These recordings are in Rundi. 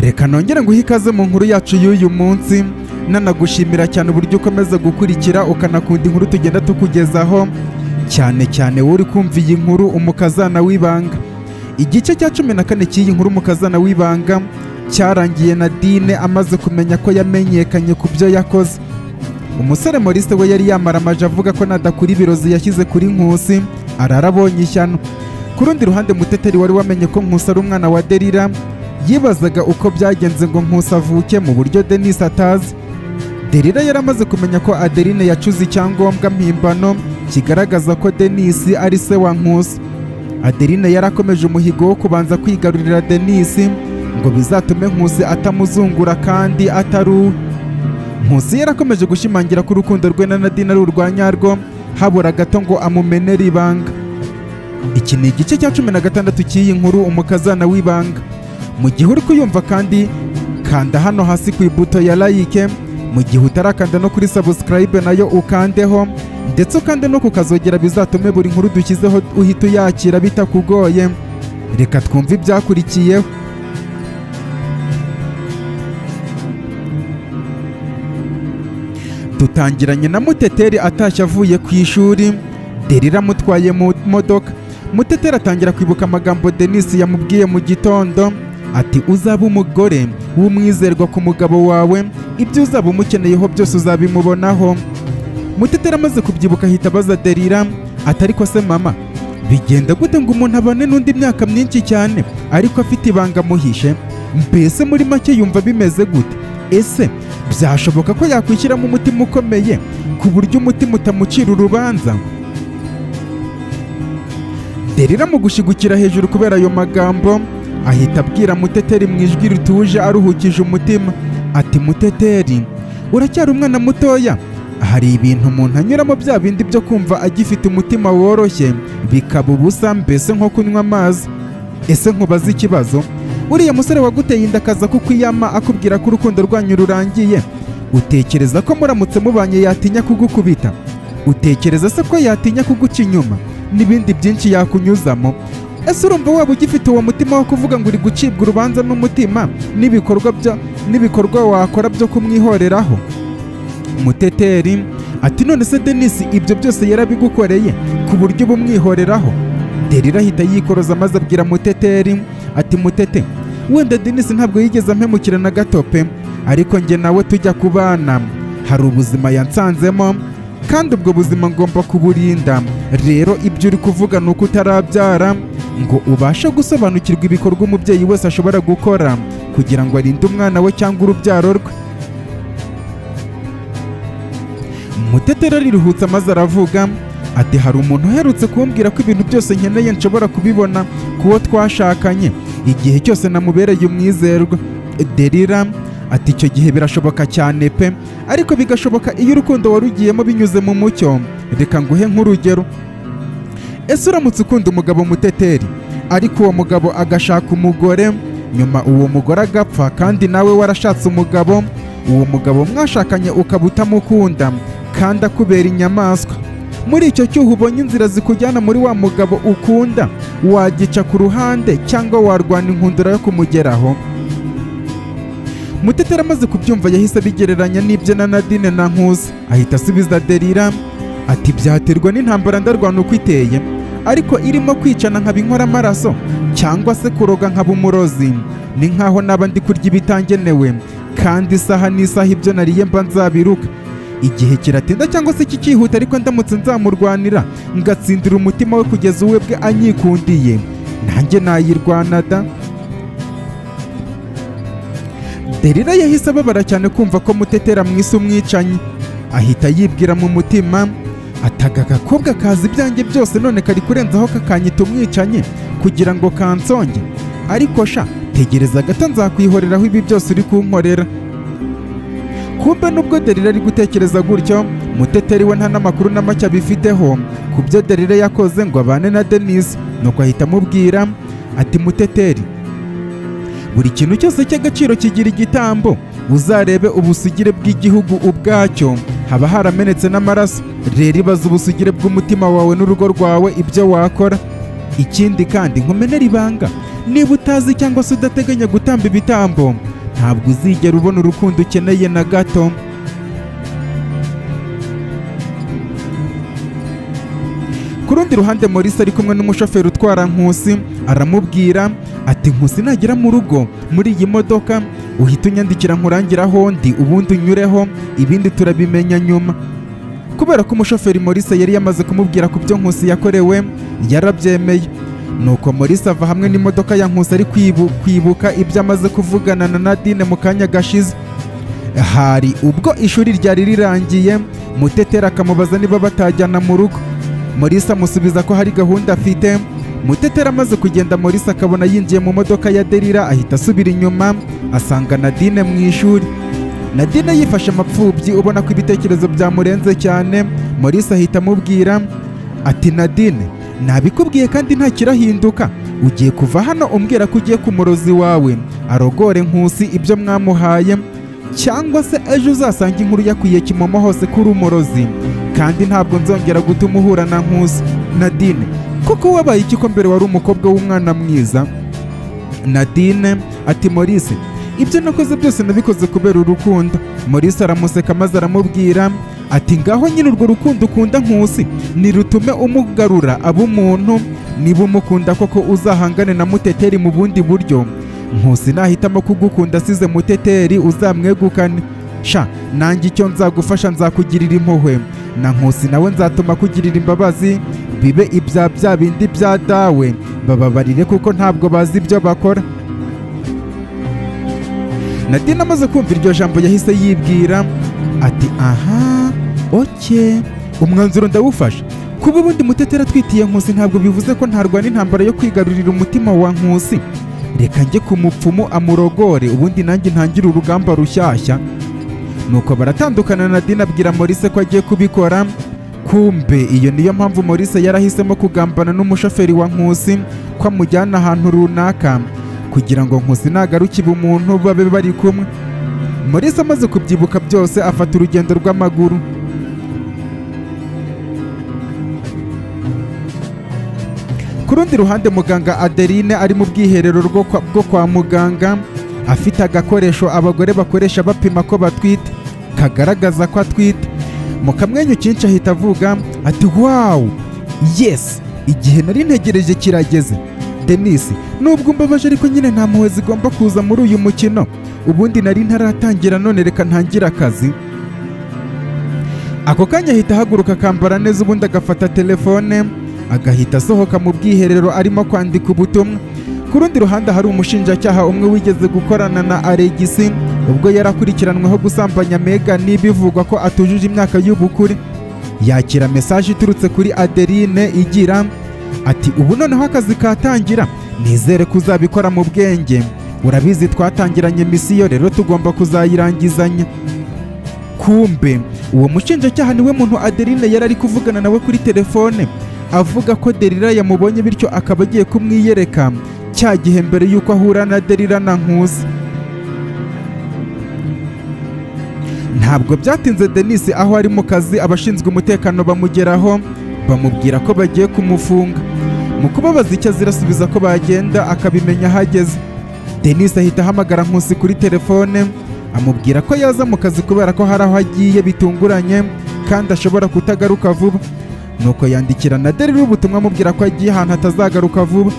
Reka nongere nguhe ikaze mu nkuru yacu y'uyu munsi, nanagushimira cyane uburyo ukomeza gukurikira ukanakunda inkuru tugenda tukugezaho, cyane cyane wowe uri kumva iyi nkuru Umukazana w'Ibanga. Igice cya 14 cy'iyi nkuru Umukazana w'Ibanga cyarangiye Nadine amaze kumenya ko yamenyekanye ku byo yakoze. Umusore Maurice we yari yamaramaje avuga ko nadakura ibirozi yashyize kuri Nkusi ararabonye ishyano. Ku rundi ruhande, Muteteri wari wamenye ko Nkusi ari umwana wa Derira yibazaga uko byagenze ngo Nkusi avuke mu buryo Denis atazi. Derira yari amaze kumenya ko Adeline yacuze icyangombwa mpimbano kigaragaza ko Denis ari se wa Nkusi. Adeline yari akomeje umuhigo wo kubanza kwigarurira Denis ngo bizatume Nkusi atamuzungura kandi atari uwe. Nkusi yarakomeje gushimangira ko urukundo rwe na Nadine ari urwa nyarwo, habura gato ngo amumenere ibanga. Iki ni igice cya 16 cy'iyi nkuru Umukazana w'Ibanga. Mu gihe uri kuyumva kandi, kanda hano hasi ku ibuto ya like. Mu gihe utarakanda no kuri subscribe, nayo ukandeho, ndetse ukande no kukazogera, bizatume buri nkuru dushyizeho uhita uyakira bitakugoye. Reka twumve ibyakurikiyeho. Dutangiranye na Muteteri atashye avuye ku ishuri, Derira amutwaye mu modoka. Muteteri atangira kwibuka amagambo Denis yamubwiye mu gitondo, ati: "Uzaba umugore w'umwizerwa ku mugabo wawe, ibyo uzaba umukeneyeho byose uzabimubonaho." Muteteri amaze kubyibuka ahita abaza Derira ati: "Ariko se mama, bigenda gute ngo umuntu abane n'undi myaka myinshi cyane ariko afite ibanga amuhishe? Mbese muri make yumva bimeze gute? Ese byashoboka ko yakwishyiramo umutima ukomeye ku buryo umutima utamucira urubanza?" Derira mu gushigukira hejuru kubera ayo magambo, ahita abwira Muteteri mu ijwi rituje aruhukije umutima ati: "Muteteri, uracyari umwana mutoya. Hari ibintu umuntu anyuramo, bya bindi byo kumva agifite umutima woroshye, bikaba ubusa, mbese nko kunywa amazi. Ese nkubaze ikibazo: uriya musore waguteye inda akaza kukwiyama akubwira ko urukundo rwanyu rurangiye, utekereza ko muramutse mubanye yatinya kugukubita? Utekereza se ko yatinya kuguca inyuma n'ibindi byinshi yakunyuzamo? Ese urumva waba ugifite uwo mutima wo kuvuga ngo uri gucibwa urubanza n'umutima n'ibikorwa wakora byo kumwihoreraho?" Muteteri ati: "None se Denis ibyo byose yarabigukoreye ku buryo bumwihoreraho?" Derira ahita yikoroza maze abwira Muteteri ati: "Mutete, wenda Denis ntabwo yigeze ampemukira na gato pe, ariko njye nawe tujya kubana hari ubuzima yansanzemo, kandi ubwo buzima ngomba kuburinda. Rero ibyo uri kuvuga ni uko utarabyara ngo ubashe gusobanukirwa ibikorwa umubyeyi wese ashobora gukora kugira ngo arinde umwana we cyangwa urubyaro rwe." Muteteri ariruhutsa maze aravuga ati: "Hari umuntu uherutse kumbwira ko ibintu byose nkeneye nshobora kubibona ku wo twashakanye igihe cyose namubereye umwizerwa." Derira ati: "Icyo gihe birashoboka cyane pe, ariko bigashoboka iyo urukundo warugiyemo binyuze mu mucyo. Reka nguhe nk'urugero: ese uramutse ukunda umugabo, Muteteri, ariko uwo mugabo agashaka umugore, nyuma uwo mugore agapfa, kandi nawe warashatse umugabo, uwo mugabo mwashakanye ukaba utamukunda kandi akubera inyamaswa, muri icyo cyuho ubonye inzira zikujyana muri wa mugabo ukunda, wagica ku ruhande cyangwa warwana inkundura yo kumugeraho?" Muteteri amaze kubyumva yahise abigereranya n'ibyo na Nadine na Nkusi, ahita asubiza Derira ati: "Byaterwa n'intambara ndarwana uko iteye, ariko irimo kwicana nkaba inkoramaraso cyangwa se kuroga nkaba umurozi, ni nkaho naba ndi kurya ibitangenewe, kandi isaha n'isaha ibyo nariye mba nzabiruka. Igihe kiratinda cyangwa se kikihuta, ariko ndamutse nzamurwanira ngatsindira umutima we kugeza uwe bwe anyikundiye, nanjye nayirwana da." Derira yahise ababara cyane kumva ko Mutetera mwise umwicanyi, ahita yibwira mu mutima ataga: "Agakobwa kazi ibyanjye byose, none kari kurenzaho kakanyita umwicanyi kugira ngo kansonge. Ariko sha, tegereza gato nzakwihoreraho ibi byose uri kunkorera." Kumbe nubwo Derira ari gutekereza gutyo, Muteteri we nta n'amakuru na make abifiteho ku byo Derira yakoze ngo abane na Denise. Nuko ahita amubwira ati: "Muteteri, buri kintu cyose cy'agaciro kigira igitambo. Uzarebe ubusugire bw'igihugu ubwacyo, haba haramenetse n'amaraso. Rero ibaze ubusugire bw'umutima wawe n'urugo rwawe ibyo wakora. Ikindi kandi nkumenera ibanga, Niba utazi cyangwa se udateganya gutamba ibitambo, ntabwo uzigera ubona urukundo ukeneye na gato. Ku rundi ruhande, Maurice ari kumwe n'umushoferi utwara Nkusi, aramubwira ati: "Nkusi nagera mu rugo muri iyi modoka, uhita unyandikira nkurangira aho ndi, ubundi unyureho, ibindi turabimenya nyuma." Kubera ko umushoferi Maurice yari yamaze kumubwira ku byo Nkusi yakorewe, yarabyemeye. Nuko Maurice ava hamwe n'imodoka ya Nkusi ari kwibuka ibyo amaze kuvugana na Nadine mu kanya gashize. Hari ubwo ishuri ryari rirangiye, Muteteri akamubaza niba batajyana mu rugo. Maurice amusubiza ko hari gahunda afite. Muteteri amaze kugenda, Maurice akabona yinjiye mu modoka ya Derira, ahita asubira inyuma asanga Nadine mu ishuri. Nadine yifashe amapfubyi, ubona ko ibitekerezo byamurenze cyane. Maurice ahita amubwira ati: "Nadine, nabikubwiye kandi nta kirahinduka. Ugiye kuva hano umbwira ko ugiye ku murozi wawe arogore Nkusi ibyo mwamuhaye, cyangwa se ejo uzasanga inkuru yakwiye kimomo hose ko uri umurozi, kandi ntabwo nzongera gutuma uhura na Nkusi. Nadine, koko wabaye iki ko mbere wari umukobwa w'umwana mwiza?" Nadine ati: "Maurice, ibyo nakoze byose nabikoze kubera urukundo." Maurice aramuseka maze aramubwira ati: "Ngaho nyine urwo rukundo ukunda Nkusi nirutume umugarura aba umuntu. Niba umukunda koko, uzahangane na Muteteri mu bundi buryo. Nkusi nahitamo kugukunda asize Muteteri, uzamwegukane. Sha, nanjye icyo nzagufasha, nzakugirira impuhwe, na Nkusi nawe nzatuma kugirira imbabazi, bibe ibya bya bindi bya dawe: bababarire kuko ntabwo bazi ibyo bakora." Nadine amaze kumva iryo jambo yahise yibwira ati: "Aha, okay, umwanzuro ndawufashe. Kuba ubundi Muteteri atwitiye Nkusi ntabwo bivuze ko ntarwana intambara yo kwigarurira umutima wa Nkusi. Reka njye ku mupfumu amurogore, ubundi nanjye ntangire urugamba rushyashya." Nuko baratandukana. Nadine abwira Maurice ko agiye kubikora. Kumbe iyo niyo mpamvu Maurice yarahisemo kugambana n'umushoferi wa Nkusi ko amujyana ahantu runaka, kugira ngo Nkusi nagaruke umuntu babe bari kumwe. Maurice amaze kubyibuka byose, afata urugendo rw'amaguru. Ku rundi ruhande, muganga Adeline ari mu bwiherero bwo kwa muganga, afite agakoresho abagore bakoresha bapima ko batwite, kagaragaza ko atwite. Mu kamwenyu kenshi ahita avuga ati: "Wow, yes, igihe nari ntegereje kirageze. Denise, nubwo umbabaje ariko nyine nta mpuhwe zigomba kuza muri uyu mukino. Ubundi nari ntaratangira, none reka ntangire akazi." Ako kanya ahita ahaguruka, akambara neza, ubundi agafata telefone agahita asohoka mu bwiherero arimo kwandika ubutumwa. Ku rundi ruhande, hari umushinjacyaha umwe wigeze gukorana na Alegisi ubwo yarakurikiranweho gusambanya Megan, bivugwa ko atujuje imyaka y'ubukure. Yakira message iturutse kuri Adeline igira ati: "Ubu noneho akazi katangira. Nizere ko uzabikora mu bwenge. Urabizi twatangiranye mission, rero tugomba kuzayirangizanya." Kumbe uwo mushinjacyaha niwe muntu Adeline yari ari kuvugana nawe kuri telefone, avuga ko Derira yamubonye, bityo akaba agiye kumwiyereka cya gihe mbere y'uko ahura na Derira na Nkusi. Ntabwo byatinze, Denis aho ari mu kazi, abashinzwe umutekano bamugeraho, bamubwira ko bagiye kumufunga. Mu kubabaza icyo azira, asubiza ko bagenda akabimenya ahageze. Denis ahita ahamagara Nkusi kuri telefone, amubwira ko yaza mu kazi kubera ko hari aho agiye bitunguranye kandi ashobora kutagaruka vuba. Nuko yandikira na Derira ubutumwa amubwira ko agiye ahantu atazagaruka vuba,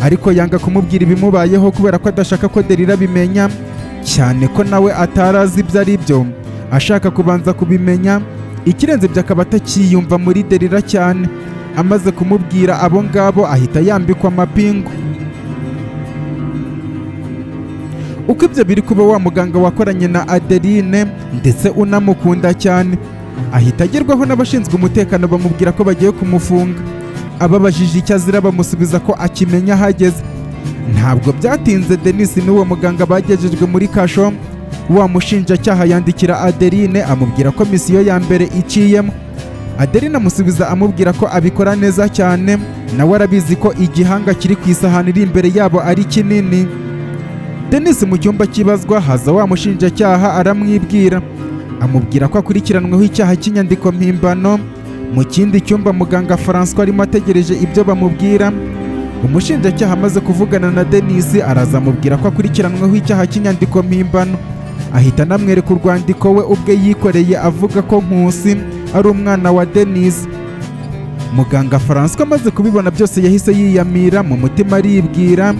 ariko yanga kumubwira ibimubayeho kubera ko adashaka ko Derira abimenya, cyane ko nawe atari azi ibyo ari byo, ashaka kubanza kubimenya. Ikirenze ibyo, akaba atakiyumva muri Derira cyane. Amaze kumubwira abo ngabo, ahita yambikwa amapingu. Uko ibyo biri kuba, wa muganga wakoranye na Adeline ndetse unamukunda cyane ahita agerwaho n'abashinzwe umutekano, bamubwira ko bagiye kumufunga. Ababajije icyo azira, bamusubiza ko akimenya ahageze. Ntabwo byatinze, Denis n'uwo muganga bagejejwe muri kasho. Wa mushinjacyaha yandikira Adeline amubwira ko mission ya mbere iciyemo. Adeline amusubiza amubwira ko abikora neza cyane, nawe arabizi ko igihanga kiri ku isahani iri imbere yabo ari kinini. Denis mu cyumba cy'ibazwa haza wa mushinjacyaha, aramwibwira, amubwira ko akurikiranweho icyaha cy'inyandiko mpimbano. Mu kindi cyumba, muganga Francois arimo ategereje ibyo bamubwira. Umushinjacyaha amaze kuvugana na Denis, araza amubwira ko akurikiranweho icyaha cy'inyandiko mpimbano, ahita anamwereka urwandiko we ubwe yikoreye avuga ko Nkusi ari umwana wa Denis. Muganga Francois amaze kubibona byose yahise yiyamira, mu mutima aribwira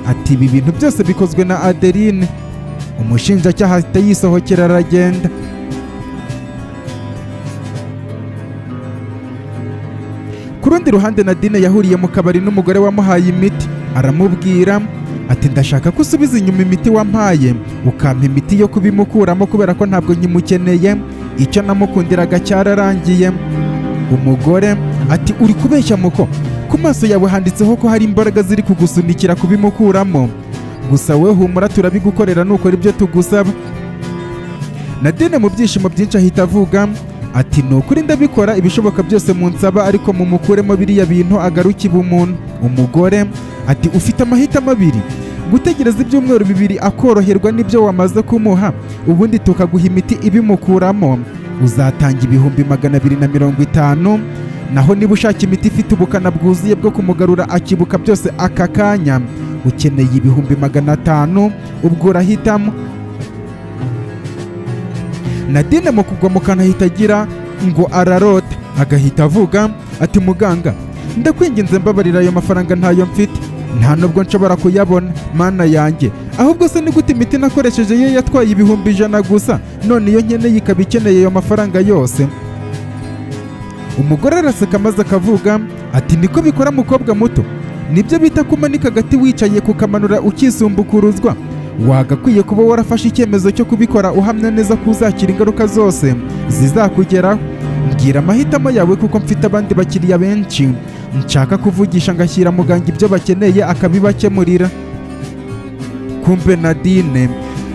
ati: "Ibi bintu byose bikozwe na Adeline." Umushinjacyaha ahita yisohokera aragenda. Ku rundi ruhande, Nadine yahuriye mu kabari n'umugore wamuhaye imiti, aramubwira ati: "Ndashaka ko usubiza inyuma imiti wampaye, ukampa imiti yo kubimukuramo, kubera ko ntabwo nkimukeneye, icyo namukundiraga cyararangiye." Umugore ati: "Uri kubeshya muko, ku maso yawe handitseho ko hari imbaraga ziri kugusunikira kubimukuramo. Gusa we humura, turabigukorera nukora ibyo tugusaba." Nadine mu byishimo byinshi ahita avuga ati: "Ni ukuri ndabikora, ibishoboka byose munsaba, ariko mumukuremo biriya bintu agaruke ubumuntu." Umugore ati: "Ufite amahitamo abiri: gutegereza ibyumweru 2 akoroherwa n'ibyo wamaze kumuha, ubundi tukaguha imiti ibimukuramo, uzatanga 250,000. Naho niba ushaka imiti ifite ubukana bwuzuye bwo kumugarura akibuka byose aka kanya, ukeneye 500,000. Ubwo urahitamo." Nadine mu kugwa mu kantu ahita agira ngo ararota, agahita avuga ati: "Muganga, ndakwinginze mbabarira, ayo mafaranga ntayo mfite, nta nubwo nshobora kuyabona. Mana yanjye, ahubwo se ni gute imiti nakoresheje yo yatwaye 100,000 gusa, none iyo nkeneye ikaba ikeneye ayo mafaranga yose?" Umugore araseka maze akavuga ati: "Niko bikora mukobwa muto, nibyo bita kumanika agati wicaye kukamanura ukisumbukuruzwa. Wagakwiye kuba warafashe icyemezo cyo kubikora uhamya neza ko uzakira ingaruka zose zizakugeraho. Mbwira amahitamo yawe, kuko mfite abandi bakiriya benshi nshaka kuvugisha, ngashyira muganga ibyo bakeneye akabibakemurira." Kumbe Nadine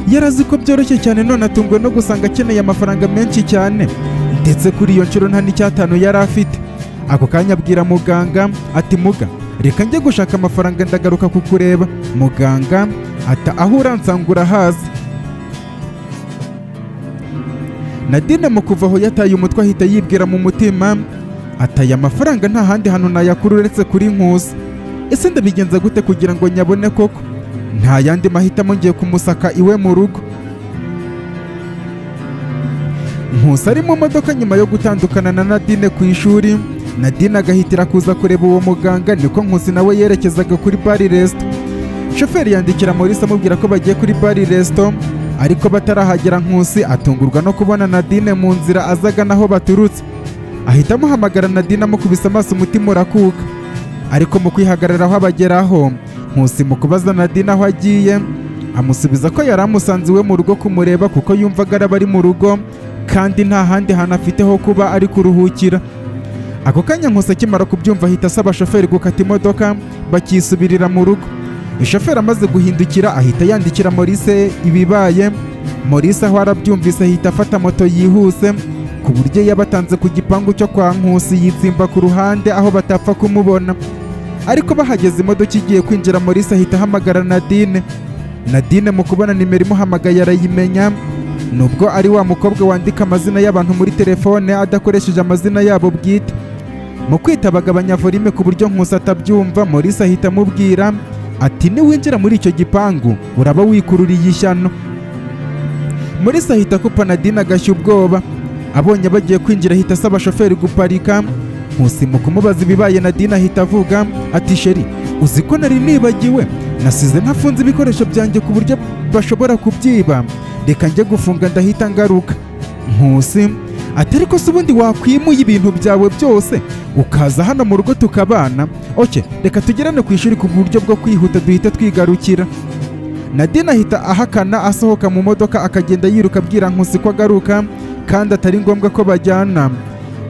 yarazi ko byoroshye cyane, none atunguwe no gusanga akeneye amafaranga menshi cyane, ndetse kuri iyo nshuro nta n'icyatanu yari afite. Ako kanya abwira muganga ati: "Muga, reka njye gushaka amafaranga, ndagaruka kukureba." Muganga ati: "Aho uransanga urahazi." Nadine mu kuva aho yataye umutwe, ahita yibwira mu mutima ati: "Aya mafaranga nta handi hantu nayakura uretse kuri Nkusi. Ese ndabigenza gute kugira ngo nyabone koko? Nta yandi mahitamo, ngiye kumusaka iwe mu rugo." Nkusi ari mu modoka nyuma yo gutandukana na Nadine ku ishuri, Nadine agahitira kuza kureba uwo muganga, niko Nkusi nawe yerekezaga kuri bar resto. Shoferi yandikira Maurice amubwira ko bagiye kuri bar resto, ariko batarahagera Nkusi atungurwa no kubona Nadine mu nzira azagana aho baturutse, ahita amuhamagara. Nadine amukubise amaso umutima urakuka, ariko mu kwihagararaho abageraho. Nkusi mu kubaza Nadine aho agiye, amusubiza ko yari amusanze iwe mu rugo kumureba, kuko yumvaga araba ari mu rugo kandi nta handi hantu afite ho kuba ari kuruhukira. Ako kanya Nkusi akimara kubyumva ahita asaba shoferi gukata imodoka bakisubirira mu rugo. Shoferi amaze guhindukira ahita yandikira Maurice ibibaye. Maurice aho arabyumvise ahita afata moto yihuse, ku buryo yabatanze ku gipangu cyo kwa Nkusi, yitsimba ku ruhande aho batapfa kumubona. Ariko bahageze imodoka igiye kwinjira, Maurice ahita ahamagara Nadine. Nadine mu kubona nimero imuhamagaye arayimenya, nubwo ari wa mukobwa wandika amazina y'abantu muri telefone adakoresheje amazina yabo bwite. Mu kwitaba agabanya volume ku buryo Nkusi atabyumva. Maurice ahita amubwira ati: "Niwinjira muri icyo gipangu uraba wikururiye ishyano." Maurice ahita akupa, Nadine agashya ubwoba. Abonye bagiye kwinjira ahita asaba shoferi guparika. Nkusi mu kumubaza ibibaye, Nadine ahita avuga ati: "Chéri, uzi ko nari nibagiwe, nasize ntafunze ibikoresho byanjye ku buryo bashobora kubyiba. Reka njye gufunga, ndahita ngaruka." Nkusi ati: "Ariko se ubundi wakwimuye ibintu byawe byose ukaza hano mu rugo tukabana? Okay, reka tugerane ku ishuri ku buryo bwo kwihuta, duhita twigarukira." Nadine ahita ahakana, asohoka mu modoka akagenda yiruka abwira Nkusi ko agaruka kandi atari ngombwa ko bajyana.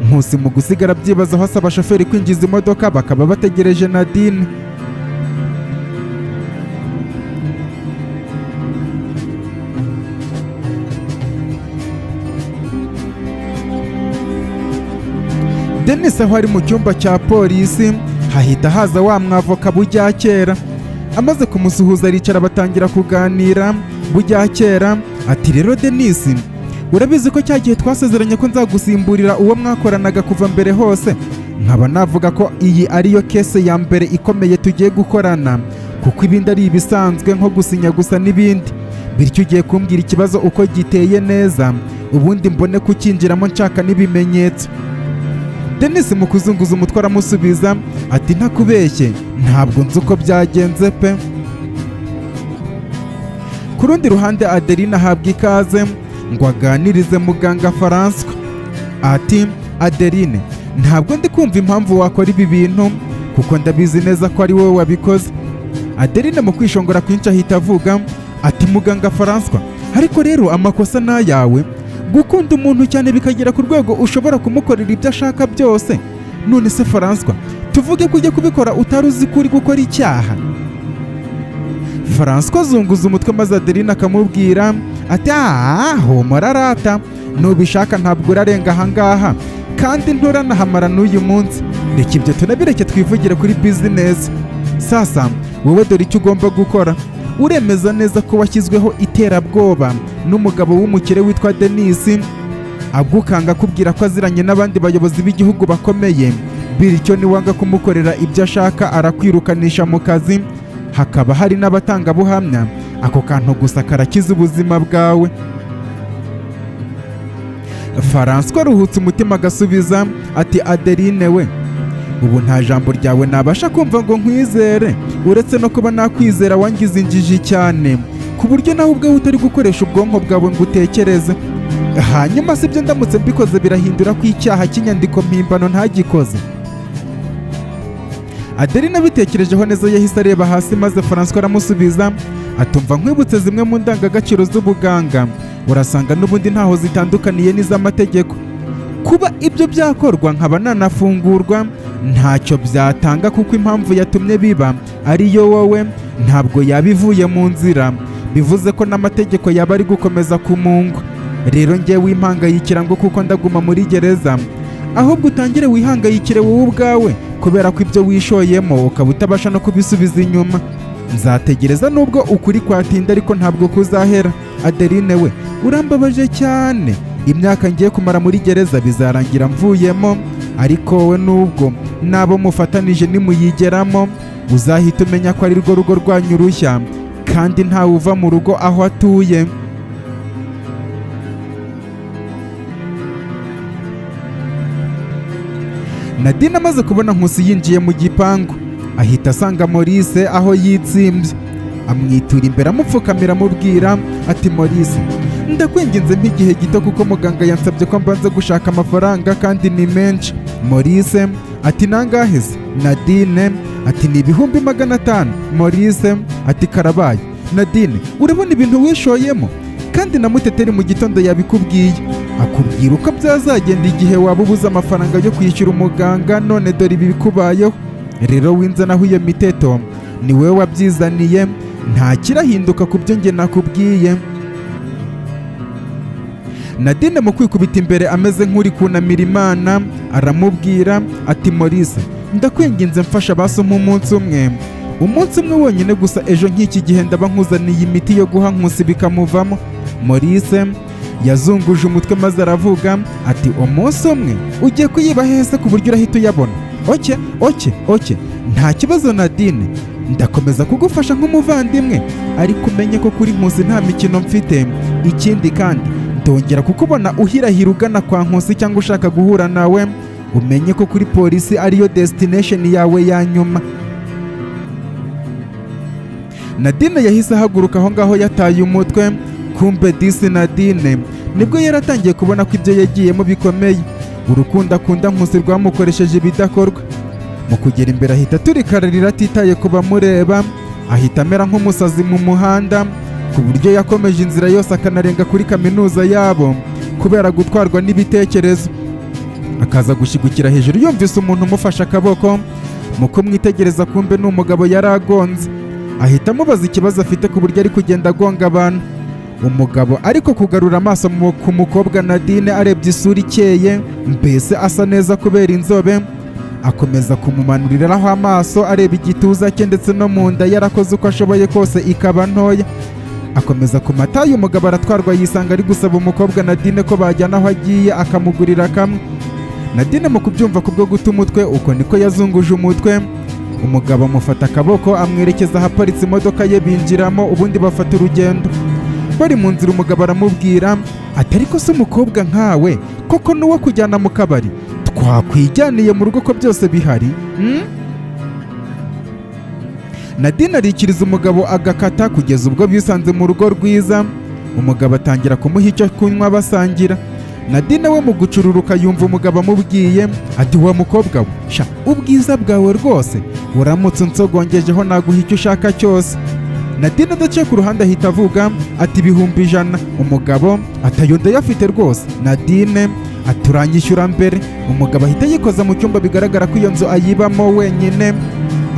Nkusi mu gusigara abyibazaho asaba shoferi kwinjiza imodoka, bakaba bategereje Nadine. Denis aho ari mu cyumba cya polisi, hahita haza wa mwavoka Bujyakera. Amaze kumusuhuza aricara, batangira kuganira. Bujyakera ati: "Rero Denis, urabizi ko cya gihe twasezeranye ko nzagusimburira uwo mwakoranaga kuva mbere hose. Nkaba navuga ko iyi ariyo case ya mbere ikomeye tugiye gukorana, kuko ibindi ari ibisanzwe nko gusinya gusa n'ibindi. Bityo ugiye kumbwira ikibazo uko giteye neza, ubundi mbone kukinjiramo nshaka n'ibimenyetso." Denis mu kuzunguza umutwe aramusubiza ati: "Ntakubeshye, ntabwo nzi uko byagenze pe." Ku rundi ruhande, Adeline ahabwa ikaze ngo aganirize muganga Francois. Ati: "Adeline, ntabwo ndi kumva impamvu wakora ibi bintu, kuko ndabizi neza ko ari wowe wabikoze." Adeline mu kwishongora kwinshi ahita avuga ati: "Muganga Francois, ariko rero amakosa ni ayawe. Gukunda umuntu cyane bikagera ku rwego ushobora kumukorera ibyo ashaka byose. None se Francois, tuvuge ko ujya kubikora utari uzi ko uri gukora icyaha?" Francois azunguza umutwe, maze Adeline akamubwira ati: "Ah, humura rata, nubishaka ntabwo urarenga ahangaha kandi nturanahamara n'uyu munsi. Reka ibyo tunabireke, twivugire kuri business. Sasa wowe dore icyo ugomba gukora: uremeza neza ko washyizweho iterabwoba n'umugabo w'umukire witwa Denis, agukanga akubwira ko aziranye n'abandi bayobozi b'igihugu bakomeye, bityo niwanga kumukorera ibyo ashaka arakwirukanisha mu kazi, hakaba hari n'abatangabuhamya. Ako kantu gusa karakiza ubuzima bwawe." Francois aruhutse umutima agasubiza ati: "Adeline we, ubu nta jambo ryawe nabasha kumva ngo nkwizere. Uretse no kuba nakwizera, wangize injiji cyane ku buryo nawe ubwawe utari gukoresha ubwonko bwawe ngo utekereze. Hanyuma si byo, ndamutse mbikoze birahindura ko icyaha cy'inyandiko mpimbano ntagikoze?" Adeline abitekerejeho neza yahise areba hasi, maze Francois aramusubiza atumva: "Nkwibutse zimwe mu ndangagaciro z'ubuganga, urasanga n'ubundi ntaho zitandukaniye n'iz'amategeko. Kuba ibyo byakorwa nkaba nanafungurwa ntacyo byatanga, kuko impamvu yatumye biba ariyo wowe ntabwo yaba ivuye mu nzira, bivuze ko n'amategeko yaba ari gukomeza kumungwa. Rero ngewe wimpangayikira ngo kuko ndaguma muri gereza, ahubwo utangire wihangayikire wowe ubwawe, kubera ko ibyo wishoyemo ukaba utabasha no kubisubiza inyuma. Nzategereza nubwo ukuri kwatinda, ariko ntabwo kuzahera. Adeline we, urambabaje cyane. Imyaka ngiye kumara muri gereza bizarangira mvuyemo, ariko wowe nubwo n'abo mufatanije nimuyigeramo, uzahita umenya ko ari rwo rugo rwanyu rushya, kandi ntawe uva mu rugo aho atuye." Nadine amaze kubona Nkusi yinjiye mu gipangu, ahita asanga Maurice aho yitsimbye, amwitura imbere, amupfukamira, amubwira ati: "Maurice, ndakwinginze nk'igihe gito, kuko muganga yansabye ko mbanza gushaka amafaranga kandi ni menshi." Maurice ati: "Nangahe se?" Nadine ati: "Ni 500,000." Maurice ati: "Karabaye Nadine, urabona ibintu wishoyemo? Kandi na Muteteri mu gitondo yabikubwiye, akubwira uko byazagenda igihe waba ubuze amafaranga yo kwishyura umuganga. None dore ibi bikubayeho. Rero winzanaho iyo miteto, ni wowe wabyizaniye, nta kirahinduka ku byo njye nakubwiye." Nadine mu kwikubita imbere ameze nk'uri kunamira Imana aramubwira ati: "Maurice, ndakwinginze mfasha basi umunsi umwe, umunsi umwe wonyine gusa. Ejo nk'iki gihe ndaba nkuzaniye imiti yo guha Nkusi bikamuvamo." Maurice yazunguje umutwe maze aravuga ati: "Umunsi umwe ugiye kuyiba hese ku buryo urahita uyabona? Okay, nta kibazo Nadine, ndakomeza kugufasha nk'umuvandimwe, ariko umenye ko kuri Nkusi nta mikino mfite. Ikindi kandi, ndongera kukubona uhirahira ugana kwa Nkusi cyangwa ushaka guhura nawe, umenye ko kuri polisi ariyo destination yawe ya nyuma." Nadine yahise ahaguruka aho ngaho yataye umutwe. Kumbe disi Nadine nibwo yari atangiye kubona ko ibyo yagiyemo bikomeye. Urukundo akunda Nkusi rwamukoresheje ibidakorwa. Mu kugera imbere ahita aturikararira atitaye ku bamureba, ahita amera nk'umusazi mu muhanda, ku buryo yakomeje inzira yose akanarenga kuri kaminuza yabo kubera gutwarwa n'ibitekerezo, akaza gushyigukira hejuru yumvise umuntu umufashe akaboko. Mu kumwitegereza, kumbe ni umugabo yari agonze. Ahita amubaza ikibazo afite ku buryo ari kugenda agonga abantu. Umugabo ariko kugarura amaso ku mukobwa Nadine, arebye isura ikeye, mbese asa neza kubera inzobe, akomeza kumumanuriraho amaso areba igituza cye ndetse no mu nda yarakoze uko ashoboye kose ikaba ntoya, akomeza ku mataye. Umugabo aratwarwa, yisanga ari gusaba umukobwa Nadine ko bajyana aho agiye akamugurira kamwe. Nadine mu kubyumva kubwo guta umutwe, uko niko yazunguje umutwe. Umugabo amufata akaboko, amwerekeza ahaparitse imodoka ye, binjiramo, ubundi bafata urugendo. Bari mu nzira, umugabo aramubwira ati: "Ariko se umukobwa nkawe koko n'uwo kujyana mu kabari? Twakwijyaniye mu rugo ko byose bihari, Nadine arikiriza umugabo agakata, kugeza ubwo bisanze mu rugo rwiza. Umugabo atangira kumuha icyo kunywa, basangira. Nadine we mu gucururuka yumva umugabo amubwiye ati: "Wa mukobwa we, sha, ubwiza bwawe rwose, uramutse unsogongejeho naguha icyo ushaka cyose." Nadine adaciye ku ruhande ahita avuga ati: "100,000." Umugabo ati: "Ayo ndayafite rwose." Nadine ati: "Uranyishyura mbere." Umugabo ahita yikoza mu cyumba, bigaragara ko iyo nzu ayibamo wenyine,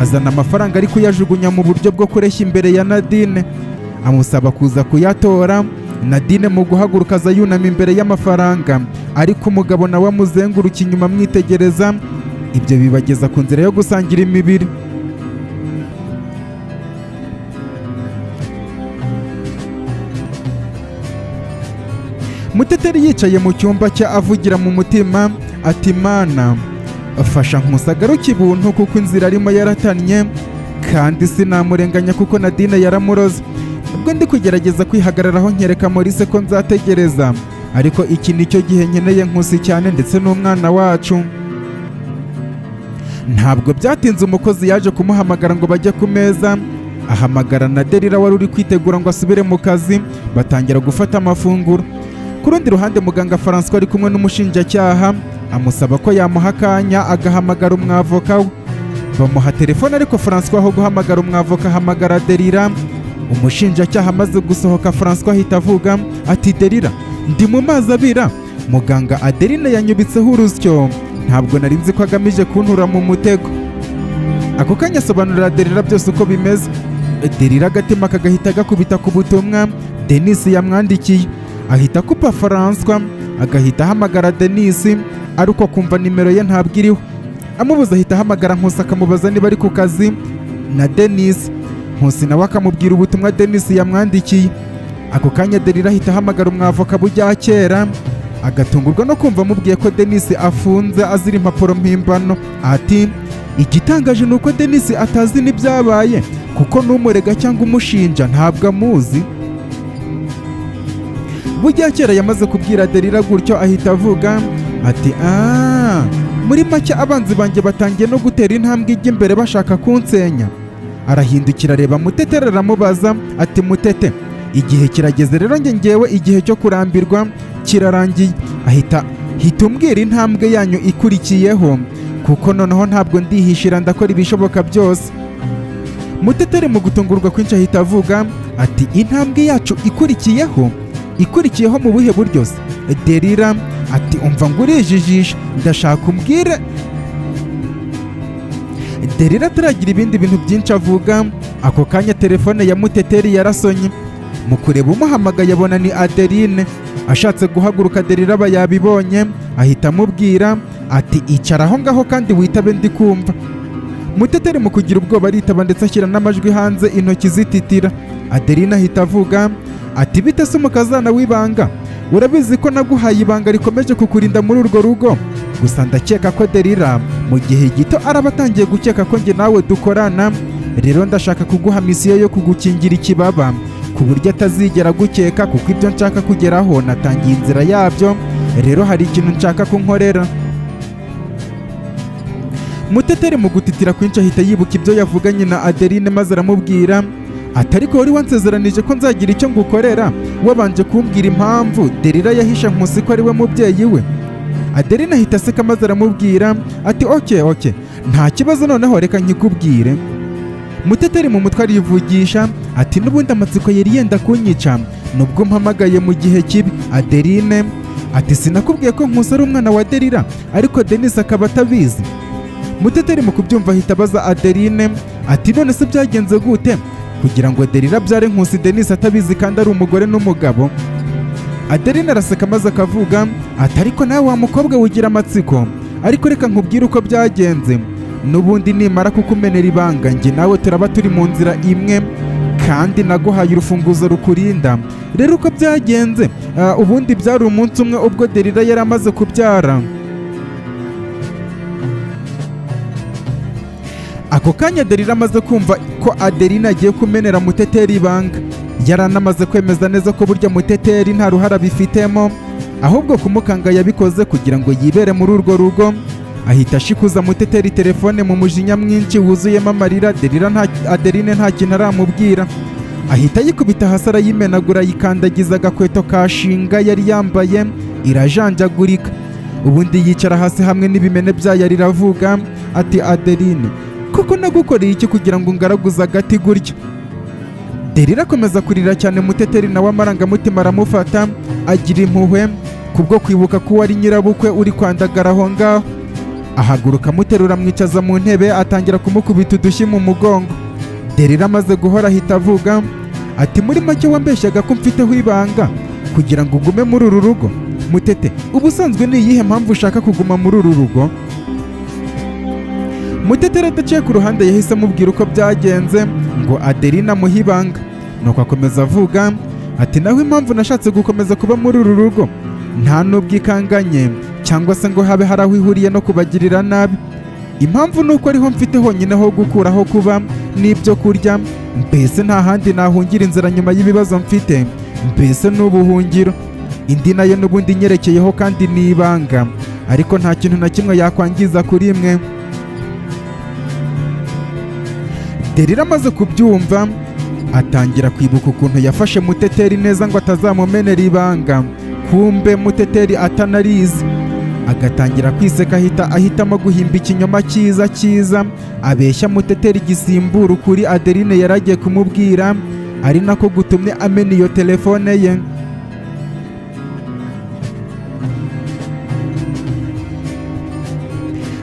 azana amafaranga ari kuyajugunya mu buryo bwo kureshya imbere ya Nadine, amusaba kuza kuyatora. Nadine mu guhaguruka aza yunama imbere y'amafaranga, ariko umugabo nawe amuzenguruka inyuma amwitegereza. Ibyo bibageza ku nzira yo gusangira imibiri. Muteteri yicaye mu cyumba cye avugira mu mutima ati: "Mana, fasha Nkusi agaruke ibuntu, kuko inzira arimo yaratannye, kandi sinamurenganya kuko Nadine yaramuroze. Ubwo ndi kugerageza kwihagararaho nkereka Maurice ko nzategereza, ariko iki nicyo gihe nkeneye Nkusi cyane ndetse n'umwana wacu." Ntabwo byatinze, umukozi yaje kumuhamagara ngo bajye ku meza, ahamagara na Derira wari uri kwitegura ngo asubire mu kazi, batangira gufata amafunguro. Ku rundi ruhande, muganga Francois ari kumwe n'umushinjacyaha, amusaba ko yamuha akanya agahamagara umwavoka we. Bamuha telefone, ariko Francois aho guhamagara umwavoka ahamagara Derira. Umushinjacyaha amaze gusohoka, Francois ahita avuga ati: "Derira, ndi mu mazi abira. Muganga Adeline yanyubitseho urusyo, ntabwo nari nzi ko agamije kuntura mu mutego." Ako kanya asobanurira Derira byose uko bimeze. Derira agatima kagahita gakubita ku butumwa Denis yamwandikiye, ahita akupa Francois, agahita ahamagara Denis, ariko kumva nimero ye ntabwo iriho. Amubuza, ahita ahamagara Nkusi, akamubaza niba ari ku kazi na Denis. Nkusi nawe akamubwira ubutumwa Denis yamwandikiye. Ako kanya Derira ahita ahamagara umwavoka bujya kera, agatungurwa no kumva amubwiye ko Denis afunze azira impapuro mpimbano. Ati: "Igitangaje ni uko Denis atazi n'ibyabaye, kuko n'umurega cyangwa umushinja ntabwo amuzi." Bujya kera yamaze kubwira Derira gutyo, ahita avuga ati: "Aaa, muri make abanzi banjye batangiye no gutera intambwe ijya imbere bashaka kunsenya." Arahindukira areba Muteteri, aramubaza ati: "Mutete, igihe kirageze rero, njye ngewe igihe cyo kurambirwa kirarangiye. Ahita hita umbwira intambwe yanyu ikurikiyeho, kuko noneho ntabwo ndihishira, ndakora ibishoboka byose." Muteteri mu gutungurwa kwinshi ahita avuga ati: "Intambwe yacu ikurikiyeho? Ikurikiyeho mu buhe buryo se?" Derira ati: "Umva ngo urijijisha, ndashaka umbwire." Derira ataragira ibindi bintu byinshi avuga, ako kanya telefone ya Muteteri yarasonye. Mu kureba umuhamagaye, abona ni Adeline. Ashatse guhaguruka, Derira aba yabibonye, ahita amubwira ati: "Icara aho ngaho kandi witabe, ndi kumva." Muteteri mu kugira ubwoba aritaba, ndetse ashyira n'amajwi hanze, intoki zititira. Adeline ahita avuga ati: "Bite se umukazana w'ibanga? Urabizi ko naguhaye ibanga rikomeje kukurinda muri urwo rugo. Gusa ndakeka ko Derira mu gihe gito araba atangiye gukeka ko njye nawe dukorana. Rero ndashaka kuguha misiyo yo kugukingira ikibaba ku buryo atazigera agukeka, kuko ibyo nshaka kugeraho natangiye inzira yabyo. Rero hari ikintu nshaka ko unkorera." Muteteri mu gutitira kwinshi ahita yibuka ibyo yavuganye na Adeline, maze aramubwira ati: "Ariko wari wansezeranije ko nzagira icyo ngukorera wabanje kumbwira impamvu Derira yahishe Nkusi ko ari we mubyeyi we." Adeline ahita aseka, maze aramubwira ati: "Okay, okay, nta kibazo, noneho reka nkikubwire." Muteteri mu mutwe arivugisha ati: "N'ubundi amatsiko yari yenda kunyica, nubwo mpamagaye mu gihe kibi." Adeline ati: "Sinakubwiye ko Nkusi ari umwana wa Derira, ariko Denis akaba atabizi?" Muteteri mu kubyumva ahita abaza Adeline ati: "None se byagenze gute kugira ngo Derira abyare Nkusi Denis atabizi kandi ari umugore n'umugabo?" Adeline araseka, maze akavuga ati: "Ariko nawe wa mukobwa wigira amatsiko, ariko reka nkubwire uko byagenze. N'ubundi nimara kukumenera ibanga, njye nawe turaba turi mu nzira imwe, kandi naguhaye urufunguzo rukurinda. Rero uko byagenze, ubundi byari umunsi umwe ubwo Derira yari amaze kubyara." Ako kanya Delila amaze kumva ko Adeline agiye kumenera Muteteri ibanga, yaranamaze kwemeza neza ko burya Muteteri nta ruhare abifitemo, ahubwo kumukanga yabikoze kugira ngo yibere muri urwo rugo. Ahita ashikuza Muteteri telefone mu mujinya mwinshi wuzuyemo amarira. Delila nta Adeline nta kintu aramubwira, ahita ayikubita hasi, arayimenagura, ayikandagiza agakweto ka shinga yari yambaye, irajanjagurika. Ubundi yicara hasi hamwe n'ibimene byayo, riravuga ati: "Adeline, koko nagukoreye iki kugira ngo ungaraguze agati gutya?" Delila akomeza kurira cyane. Muteteri nawe amarangamutima aramufata, agira impuhwe kubwo kwibuka ko uwari nyirabukwe uri kwandagara aho ngaho. Ahaguruka, amuterura, amwicaza mu ntebe, atangira kumukubita udushyi mu mugongo. Delila amaze guhora ahita avuga ati: "Muri make wambeshyaga ko mfiteho ibanga kugira ngo ugume muri uru rugo. Mutete, ubusanzwe ni iyihe mpamvu ushaka kuguma muri uru rugo?" Muteteri adaciye ku ruhande yahise amubwira uko byagenze ngo Adeline amuhe ibanga. Nuko akomeza avuga ati: "Naho impamvu nashatse gukomeza kuba muri uru rugo, nta n'ubwo ikanganye cyangwa se ngo habe hari aho ihuriye no kubagirira nabi. Impamvu ni uko ariho mfite honyine ho gukuraho kuba n'ibyo kurya, mbese nta handi nahungira inzira nyuma y'ibibazo mfite, mbese ni ubuhungiro. Indi nayo n'ubundi nyerekeyeho kandi ni ibanga, ariko nta kintu na kimwe yakwangiza kuri mwe." Delila amaze kubyumva atangira kwibuka ukuntu yafashe Muteteri neza ngo atazamumenera ibanga, kumbe Muteteri atanarizi, agatangira kwiseka. Ahita ahitamo guhimba ikinyoma cyiza cyiza abeshya Muteteri gisimbura ukuri Adeline yari agiye kumubwira, ari nako gutumye amena iyo telefone ye.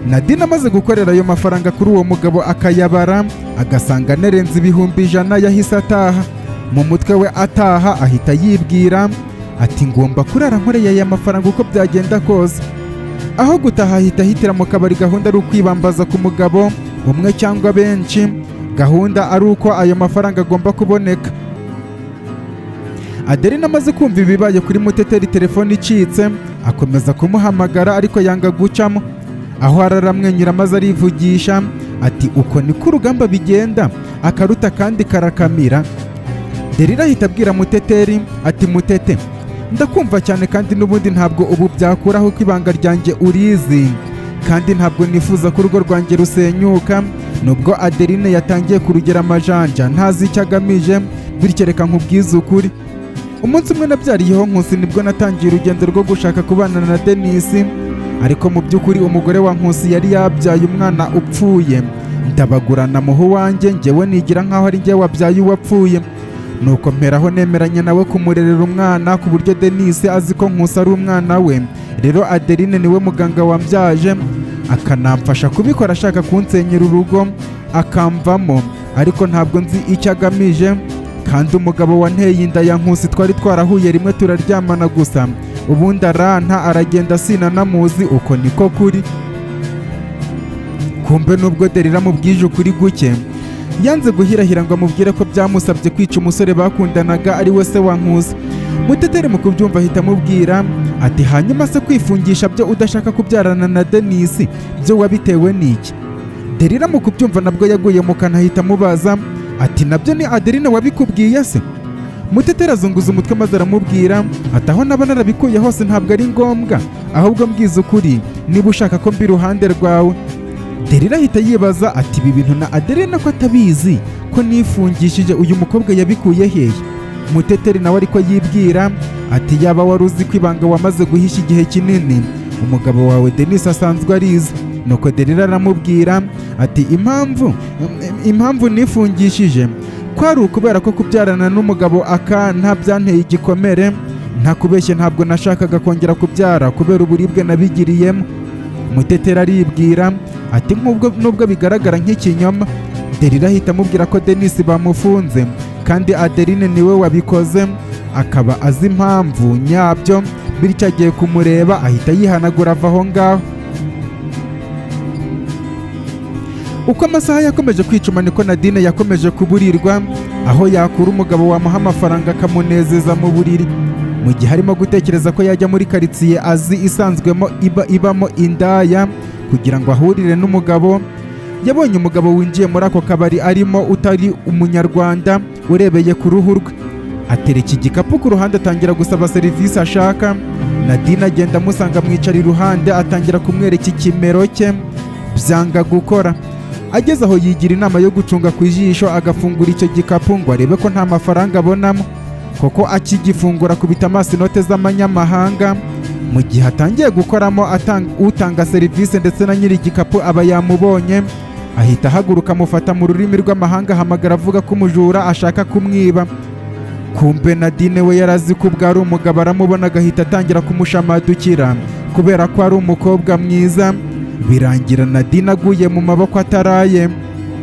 Nadine amaze gukorera ayo mafaranga kuri uwo mugabo, akayabara agasanga anerenze 100,000, yahise ataha. Mu mutwe we ataha ahita yibwira ati: "Ngomba kurara nkoreye aya mafaranga uko byagenda kose." Aho gutaha ahita ahitira mu kabari, gahunda ari ukwibambaza ku mugabo umwe cyangwa benshi, gahunda ari uko ayo mafaranga agomba kuboneka. Adeline amaze kumva ibibaye kuri Muteteri, telefone icitse, akomeza kumuhamagara ariko yanga gucamo. Aho araramwenyura maze arivugisha ati: "Uko niko urugamba bigenda, akaruta kandi karakamira." Delila ahita abwira Muteteri ati: "Mutete, ndakumva cyane, kandi n'ubundi ntabwo ubu byakuraho ko ibanga ryanjye urizi, kandi ntabwo nifuza ko urugo rwanjye rusenyuka nubwo Adeline yatangiye kurugera amajanja ntazi icyo agamije. Bityo reka nkubwize ukuri: umunsi umwe nabyariyeho Nkusi, nibwo natangiye urugendo rwo gushaka kubana na Denisi. Ariko mu by'ukuri umugore wa Nkusi yari yabyaye umwana upfuye, ndabagurana muha uwanjye, njyewe nigira nkaho ari njye wabyaye uwapfuye. Nuko mperaho nemeranya nawe kumurerera umwana, ku buryo Denise azi ko Nkusi ari umwana we. Rero Adeline niwe muganga wambyaje, akanamfasha kubikora, ashaka kunsenyera urugo akamvamo, ariko ntabwo nzi icyo agamije. Kandi umugabo wanteye inda ya Nkusi twari twarahuye rimwe turaryamana gusa, ubundi aranta aragenda, sinanamuzi. Uko niko kuri." Kumbe nubwo Delila amubwije ukuri guke, yanze guhirahira ngo amubwire ko byamusabye kwica umusore bakundanaga ari we se wa Nkusi. Muteteri mu kubyumva ahita amubwira ati: "Hanyuma se kwifungisha byo udashaka kubyarana na Denisi byo wabitewe n'iki?" Delila mu kubyumva nabwo yaguye mu kantu, ahita amubaza ati: "Nabyo ni Adeline wabikubwiye se?" Muteteri azunguza umutwe maze aramubwira ati: "Aho naba narabikuye hose ntabwo ari ngombwa, ahubwo mbwiza ukuri niba ushaka ko mba iruhande rwawe." Delila ahita yibaza ati: "Ibi bintu na Adeline ko atabizi ko nifungishije, uyu mukobwa yabikuye hehe?" Muteteri nawe ariko yibwira ati: "Yaba wari uzi ko ibanga wamaze guhisha igihe kinini umugabo wawe Denis asanzwe arizi." Nuko Delila aramubwira ati: Impamvu nifungishije kwari ukubera ko kubyarana n'umugabo akanta byanteye igikomere. Ntakubeshye, ntabwo nashakaga kongera kubyara kubera uburibwe nabigiriyemo." Muteteri aribwira ati: "Nk'ubwo nubwo bigaragara nk'ikinyoma." Delila ahita amubwira ko Denis bamufunze kandi Adeline niwe wabikoze, akaba azi impamvu nyabyo, bityo agiye kumureba. Ahita yihanagura ava aho ngaho. Uko amasaha yakomeje kwicuma niko Nadine yakomeje kuburirwa aho yakura umugabo wamuha amafaranga akamunezeza mu buriri. Mu gihe arimo gutekereza ko yajya muri karitsiye azi isanzwemo ibamo indaya kugira ngo ahurire n'umugabo. Yabonye umugabo winjiye muri ako kabari arimo utari Umunyarwanda urebeye ku ruhu rwe. Atereka igikapu ku ruhande, atangira gusaba serivisi ashaka. Nadine agenda amusanga, amwicara iruhande, atangira kumwereka ikimero cye, byanga gukora. Ageze aho yigira inama yo gucunga ku ijisho, agafungura icyo gikapu ngo arebe ko nta mafaranga abonamo. Koko akigifungura akubita amaso inote z'amanyamahanga. Mu gihe atangiye gukoramo, utanga serivisi ndetse na nyiri igikapu aba yamubonye, ahita ahaguruka, amufata mu rurimi rw'amahanga, ahamagara avuga ko umujura ashaka kumwiba. Kumbe Nadine we yarazi ko ubwo ari umugabo, aramubona agahita atangira kumushamadukira kubera ko ari umukobwa mwiza. Birangira Nadine aguye mu maboko ataraye.